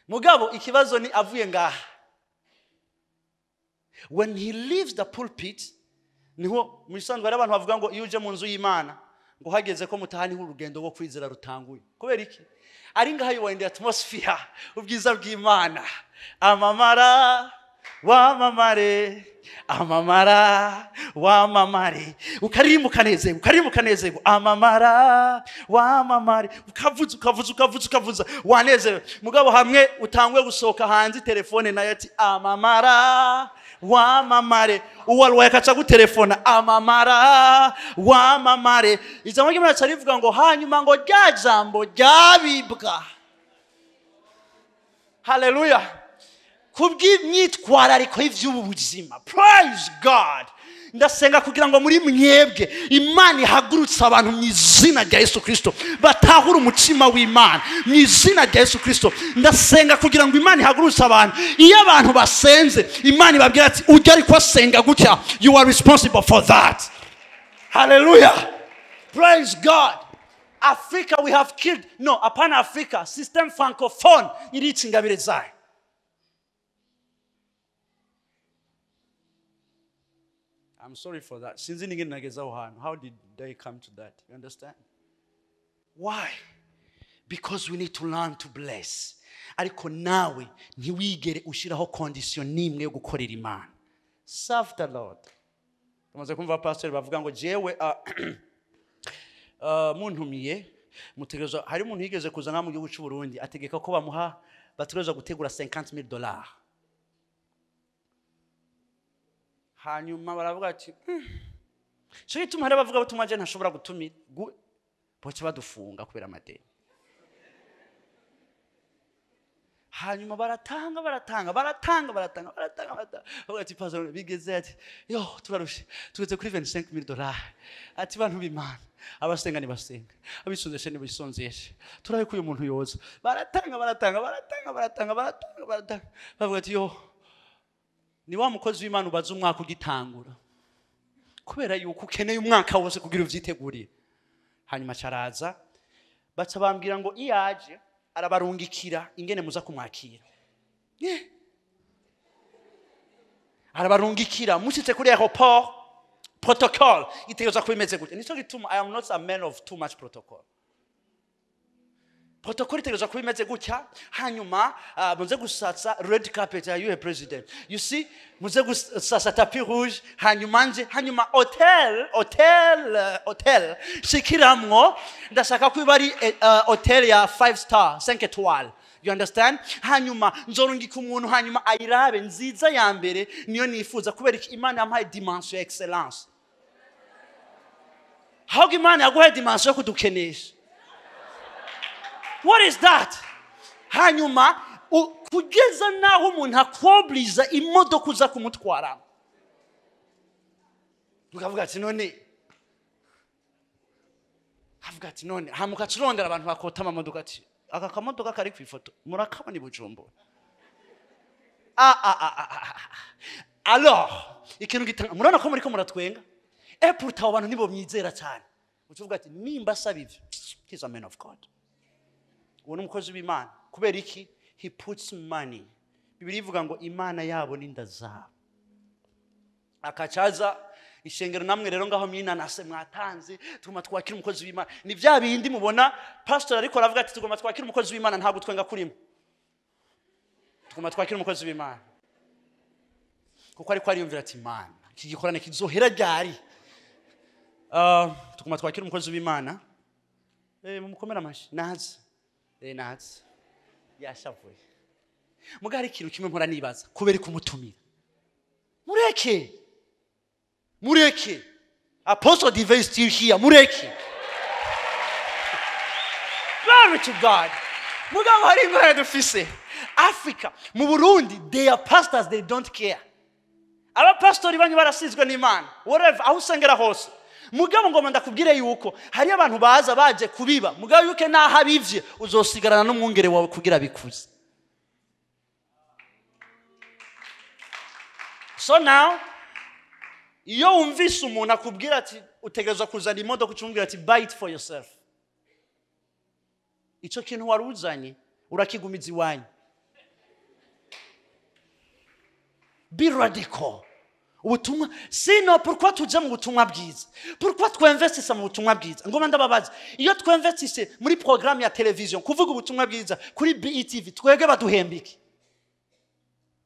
mugabo ikibazo ni avuye ngaha. When he leaves the pulpit, niho mu bisanzwe hari abantu bavuga ngo iyo uje mu nzu y'Imana ngo hageze ko mutaha niho urugendo rwo kwizera rutanguye. Kubera iki? Ari ngaha you are in the atmosphere, ubwiza bw'Imana, amamara wamamare, amamara wamamare. Ukaririmba ukanezerwa, ukaririmba ukanezerwa, amamara wamamare. Ukavuza, ukavuza, ukavuza, ukavuza, wanezerewe. Mugabo hamwe utangwe gusohoka hanze, telefone nayo ati amamara wamamare. Uwarwaye akaca gutelefona, amamara wamamare. Ijambo ry'Imana rica rivuga ngo hanyuma ngo rya jambo ryabibwa. Haleluya. Kubw'imyitwarariko y'ivy'ubu buzima. Praise God. Ndasenga kugira ngo muri mwebwe Imana ihagurutse abantu mu izina rya Yesu Kristo, batahura umutima w'Imana mu izina rya Yesu Kristo. Ndasenga kugira ngo Imana ihagurutse abantu. Iyo abantu basenze, Imana ibabwira ati ujya ariko asenga gutya, you are responsible for that. Hallelujah. Praise God. Africa we have killed. No, apana Africa, system francophone irica ingabire zayo. I'm sorry for that. Sinzi ningine nageza aho hantu. How did they come to that? You understand? Why? Because we need to learn to bless. Ariko nawe ntiwigere ushiraho condition nimwe yo gukorera Imana. Serve the Lord. Tumaze kumva pastor bavuga ngo jewe muntumiye mutegereza. Hari umuntu yigeze kuza nka mu gihugu cy'u Burundi ategeka ko bamuha bategereza gutegura $50,000. Hanyuma baravuga ati cyo gituma hari abavuga butumwa je ntashobora gutumira boce badufunga kubera amadeni. Hanyuma baratanga baratanga baratanga baratanga baratanga baratanga. Bavuga ati pastor bigeze ati yo turarushe tugeze kuri $25,000. Ati bantu b'Imana abasenga ni basenga, abisonzeshe ni bisonzeshe, turabe ko uyu muntu yoza. Baratanga baratanga baratanga baratanga baratanga baratanga. Bavuga ati yo ni wa mukozi w'Imana ubaza umwaka ugitangura, kubera yuko ukeneye umwaka wose kugira uvyitegurire. Hanyuma caraza baca bambwira ngo iyaje arabarungikira ingene muza kumwakira. Arabarungikira mushitse kuri aéroport, protocol itegerezwa kuba imeze gute. Nico gituma I am not a man of too much protocol. Protocol itegerezwa kuba imeze gutya. Hanyuma muze gusatsa red carpet ya you president. You see, muze gusatsa tapis rouge. Hanyuma nje, hanyuma hotel hotel hotel shikiramwo. Ndashaka ko iba ari hotel ya 5 star, 5 étoiles. You understand? Hanyuma nzorungika umuntu, hanyuma ayirabe nziza ya mbere niyo nifuza, kubera iki Imana yampaye dimension ya excellence. Ahubwo Imana yaguhaye dimension yo kudukenesha. What is that? Hanyuma kugeza naho umuntu akobliza imodoka uza kumutwara. Ukavuga ati none, avuga ati none, hamuka turondera abantu bakota amamodoka ati aka kamodoka kari ku ifoto murakabona i Bujumbura. Alors ikintu gitanga murabona ko muriko muratwenga. Et pourtant abantu nibo mwizera cyane. Ucuvuga ati nimba asaba ivyo, he's a man of God. Uwo ni umukozi w'Imana. Kubera iki? He puts money. Bibiliya ivuga ngo Imana yabo n'inda zabo. Akacaza ishengero namwe rero ngaho mwinanase mwatanze, tuguma twakira umukozi w'Imana. Ni bya bindi mubona pastor ariko aravuga ati tuguma twakira umukozi w'Imana, ntabwo twenga kurimo. Tuguma twakira umukozi w'Imana. Kuko ariko ariyumvira ati Imana iki gikorane kizohera ryari? Tuguma twakira umukozi w'Imana. Mumukomera amashi. Naze. Naze. Yashavuye. Mugari ikintu kimwe mpora nibaza, kubera kumutumira. Mureke. Mureke. Apostle Dive is still here. Mureke. Glory to God. Mugabo hari ingorane dufise. Africa, mu Burundi, they are pastors, they don't care. Abapastori banyu barasizwe n'Imana. Whatever, aho usengera hose. Mugabo ngoma ndakubwire yuko hari abantu baza baje kubiba. Mugabo yuke naho abivye uzosigarana n'umwungere wawe kugira bikuze. So now iyo wumvise umuntu akubwira ati utegerezwa kuzana imodoka, ucumubwira ati buy it for yourself. Ico kintu waruzanye urakigumiza iwanyu. Be radical. Ubutumwa sino pourquoi tuja mu butumwa bwiza? Pourquoi twinvestisse mu butumwa bwiza? Ngoma ndababaza, iyo twinvestisse muri programme ya television kuvuga ubutumwa bwiza kuri BETV, twebwe baduhembike.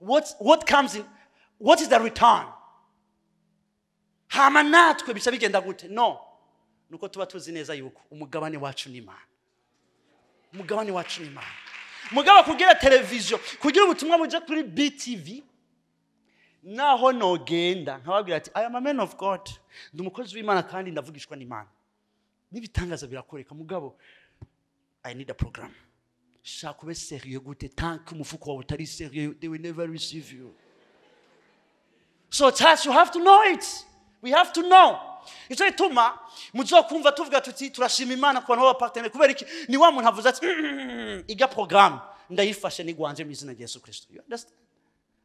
What comes in, what is the return? Hama natwe bica bigenda gute? No, nuko tuba tuzi neza yuko umugabane wacu ni Imana, umugabane wacu ni Imana. Mugabo kugira televiziyo, kugira ubutumwa buje kuri BTV, naho nogenda nkababwira ati I am a man of God, ndi umukozi w'Imana kandi ndavugishwa n'Imana, n'ibitangaza birakoreka, mugabo I need a program. Shaka ube sérieux gute? Tant que umufuko wawe utari sérieux, they will never receive you. So church, you have to know it, we have to know. Icyo gituma muzokumva tuvuga tuti turashima Imana ku bantu b'abapartenaire. Kubera iki? Ni wa muntu avuze ati iga programme ndayifashe nigwanje mu izina rya Yesu Kristo. You understand?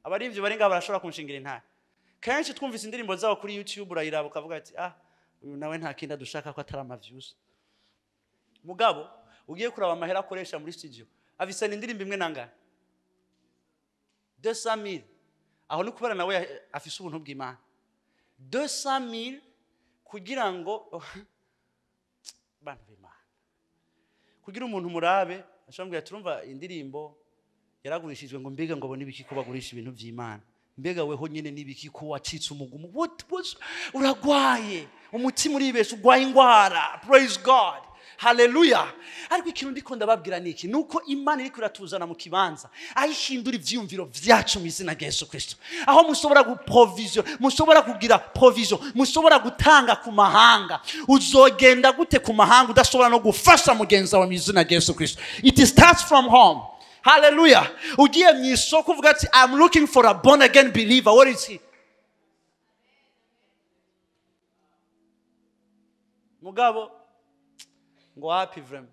Abarivyo bari ngaha barashobora kunshingira intare. Kenshi twumvise indirimbo zabo kuri YouTube, urayiraba ukavuga ati ah, uyu nawe nta kindi adushaka ko atari amaviews. Mugabo ugiye kuraba amahera akoresha muri studio, afise indirimbo imwe nangana 200,000. Aho ni kubera nawe afise ubuntu bw'Imana. 200,000 kugira ngo bantu b'Imana, kugira umuntu murabe ashobora turumva indirimbo yaragurishijwe ngo mbega ngo abone ibiki ko bagurisha ibintu by'Imana, mbega weho nyine n'ibiki ko wacitse umugumu, what was uragwaye umutima uribesha, ugwaye ingwara. Praise God, haleluya. Ariko ikintu ndiko ndababwira niki? Nuko Imana iriko iratuzana mu kibanza aho ihindura ivyiyumviro vyacu mu izina rya Yesu Kristo, aho mushobora guprovision, mushobora kugira provision, mushobora gutanga ku mahanga. Uzogenda gute ku mahanga udashobora no gufasha mugenzi wawe mu izina rya Yesu Kristo? It starts from home. Haleluya. Ugiye mu isoko uvuga ati I'm looking for a born again believer, what is he? Mugabo ngo wapi vraiment.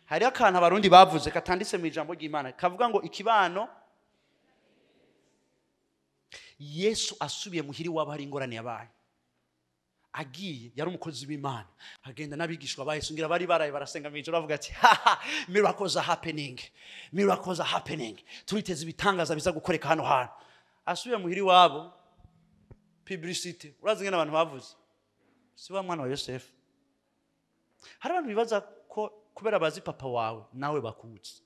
Hari akantu abarundi bavuze katanditse mu ijambo ry'Imana kavuga ngo ikibano. Yesu asubiye muhiri wabo hari ingorane yabaye. Agiye yari umukozi w'Imana, agenda n'abigishwa ba Yesu, ngira bari baraye barasenga mu ijoro bavuga ati ha, miracles are happening, miracles are happening, turiteze ibitangaza biza gukoreka hano hantu. Asubiye muhiri wabo, publicity, urazi ngene abantu bavuze, si wa mwana wa Yosefu. Hari abantu bibaza ko kubera bazi papa wawe nawe bakutse.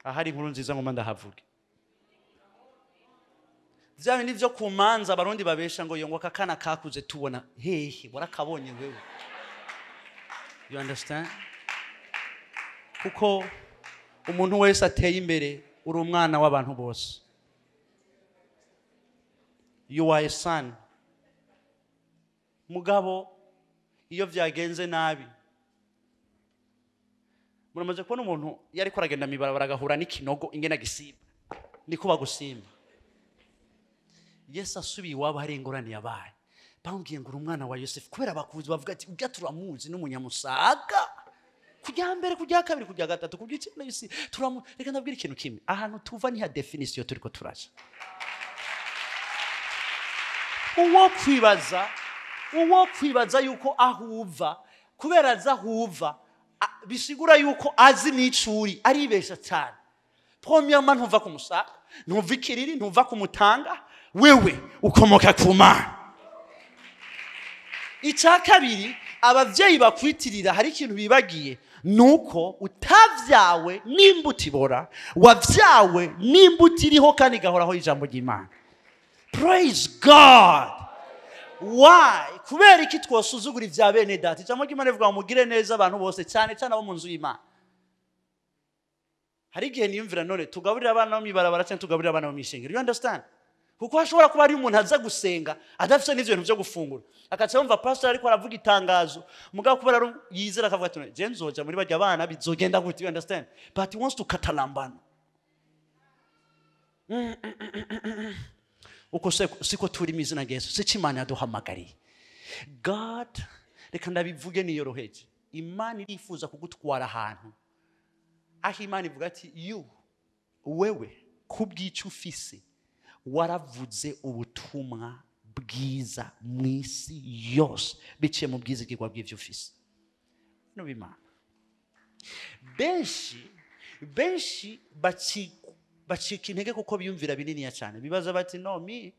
Ahari inkuru nziza ngoma ndahavuge. Vya bindi vyo ku manza abarundi babesha ngo yongwa kakana kakuze tubona hehe, warakabonye wewe. You understand? Kuko umuntu wese ateye imbere uri umwana w'abantu bose. You are a son. Mugabo iyo vyagenze nabi, muramaze kubona umuntu yariko aragenda mibarabara agahura n'ikinogo ingena gisimba, niko bagusimba. Yesu asubiye iwabo hari ingorane yabaye, bamubwiye ngo uri umwana wa Yosefu. Kubera bakuzi bavuga ati ujya turamuzi n'umunyamusaga, kujya mbere, kujya kabiri, kujya gatatu, kujya icyenda, isi turamu. Reka ndabwira ikintu kimwe, ahantu tuva ni ha definition turiko turaja. Uwo kwibaza yuko ahuva kubera aza ahuva bisigura yuko azi n'icuri, aribesha cyane. Premièrement, ntuva ku Musaga, ntuva ikiriri, ntuva ku Mutanga, wewe ukomoka ku Mana. Icya kabiri, abavyeyi bakwitirira hari ikintu bibagiye, nuko utavyawe n'imbuto ibora, wavyawe n'imbuto iriho kandi igahoraho ijambo ry'Imana. Praise God. Why? Kubera iki twosuzugura ivya bene data? Ijambo ry'Imana rivuga ngo mugire neza abantu bose, cyane cyane abo mu nzu y'Imana. Hari igihe niyumvira none tugaburira abana bo mw'ibarabara cyangwa tugaburira abana bo mw'ishengero. You understand? Kuko hashobora kuba hari umuntu aza gusenga adafite n'ivyo bintu byo gufungura, akaca yumva pastor ariko aravuga itangazo, mugabo kubera ari yizera akavuga ati je nzoja muri barya bana bizogenda gute. You understand? But he wants to katalambana. Uko siko turi mu izina rya Yesu, siko Imana yaduhamagariye. God, reka ndabivuge niyoroheje, Imana irifuza kugutwara ahantu aho Imana ivuga ati you, wewe kubw'icyo ufise waravuze ubutumwa bwiza mu isi yose biciye mu bwizigirwa bw'ivyo ufise. No bimana benshi bacika intege kuko biyumvira bininiya cyane, bibaza bati no mi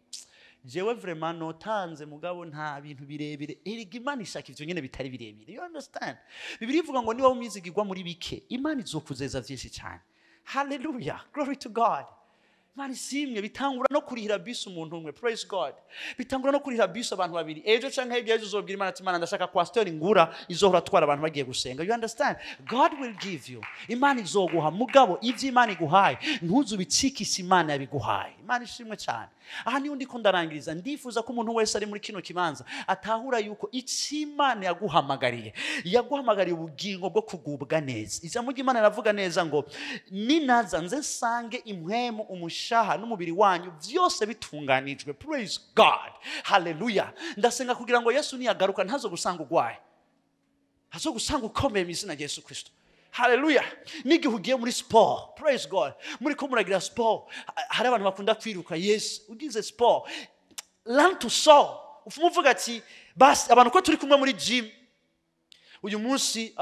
jewe vraiment notanze mugabo nta bintu birebire. Erega Imana ishaka ivyo nyene bitari birebire. You understand? Bibiliya ivuga ngo niba umwizigirwa muri bike, Imana izokuzeza vyinshi cyane. Hallelujah, glory to God. Imana ishimwe. Bitangura no kurihira bisi umuntu umwe. Praise God. Bitangura no kurihira bisi abantu babiri. Ejo canke hirya y'ejo uzobwira Imana ati: "Imana, ndashaka Coaster ngura izohora atwara abantu bagiye gusenga." You understand? God will give you. Imana izoguha. Mugabo ivyo Imana iguhaye, ntuzubicikishe. Imana yabiguhaye. Imana ishimwe cyane. Aha niyo ndiko ndarangiriza. Ndifuza ko umuntu wese ari muri kino kibanza atahura yuko icyo Imana yaguhamagariye, yaguhamagariye ubugingo bwo kugubwa neza. Ijambo ry'Imana riravuga neza ngo: "Ninaza nze nsange impwemu, umushaha n'umubiri wanyu byose bitunganijwe." Praise God, haleluya. Ndasenga kugira ngo Yesu niyagaruka ntazo gusanga ugwaye, azo gusanga ukomeye mu izina rya Yesu Kirisito. Haleluya. N'igihe ugiye muri siporo, praise God, muri ko muragira siporo, hari abantu bakunda kwiruka. Yesu, ugize siporo, learn to sow. Ufuma uvuga ati: "Basi abantu ko turi kumwe muri gym uyu munsi,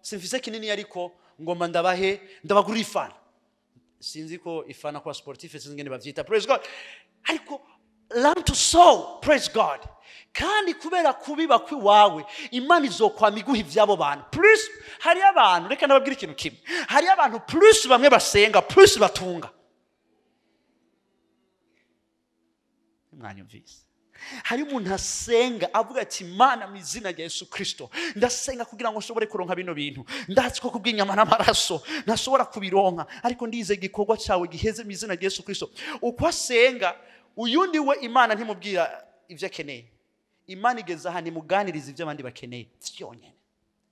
simfise kinini, ariko ngomba ndabahe, ndabagurira ifana." Sinzi ko ifana kwa sportif, sinzi ingene bavyita. Praise God. Ariko learn to sow. Praise God. Kandi kubera kubiba kw'iwawe, Imana izokwama iguha iby'abo bantu. Plus hariyo abantu, reka nababwire ikintu kimwe, hariyo abantu plus bamwe basenga, plus batunga. Mwanyumvise? Hari umuntu asenga avuga ati: "Mana, mu izina rya Yesu Kirisito, ndasenga kugira ngo nshobore kuronka bino bintu. Ndazi ko kubw'inyama n'amaraso ntashobora kubironka, ariko ndize igikorwa cyawe giheze mu izina rya Yesu Kirisito." Uko asenga, uyundi we Imana ntimubwira ibyo akeneye. Imana igeze aha ntimuganiriza ibyo abandi bakeneye byonyine.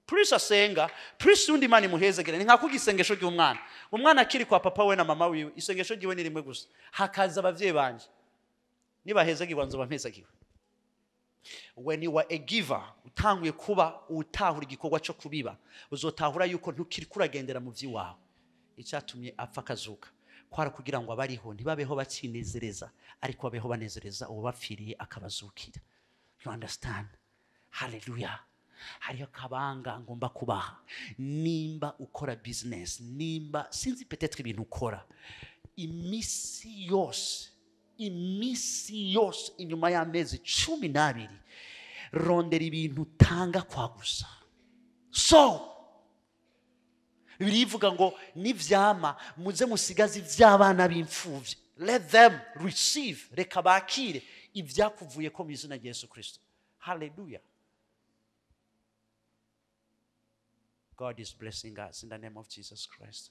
Plus asenga, plus undi Imana imuhezegere. Ni nka kuga isengesho ry'umwana. Umwana akiri kwa papa we na mama wiwe, isengesho ryiwe ni rimwe gusa: "Hakaza ababyeyi banje, nibahezagirwa nzoba mpezagiwe." When you are a giver, utanguye kuba utahura igikorwa cyo kubiba, uzotahura yuko ntukiri kuragendera mu by'iwawe. Icyatumye apfa akazuka kwara kugira ngo abariho ntibabeho bakinezereza, ariko babeho banezereza uwo bapfiriye akabazukira. You understand? Haleluya. Hariho akabanga ngomba kubaha. Nimba ukora business, nimba sinzi peut-être ibintu ukora, iminsi yose, iminsi yose, inyuma y'amezi 12, rondera ibintu utanga kwa gusa. So Bibiliya ivuga ngo: "Nivyama muze musigaze iby'abana b'imfubyi." Let them receive, reka bakire ibyakuvuye ko mu izina rya Yesu Kirisito. Haleluya. God is blessing us in the name of Jesus Christ.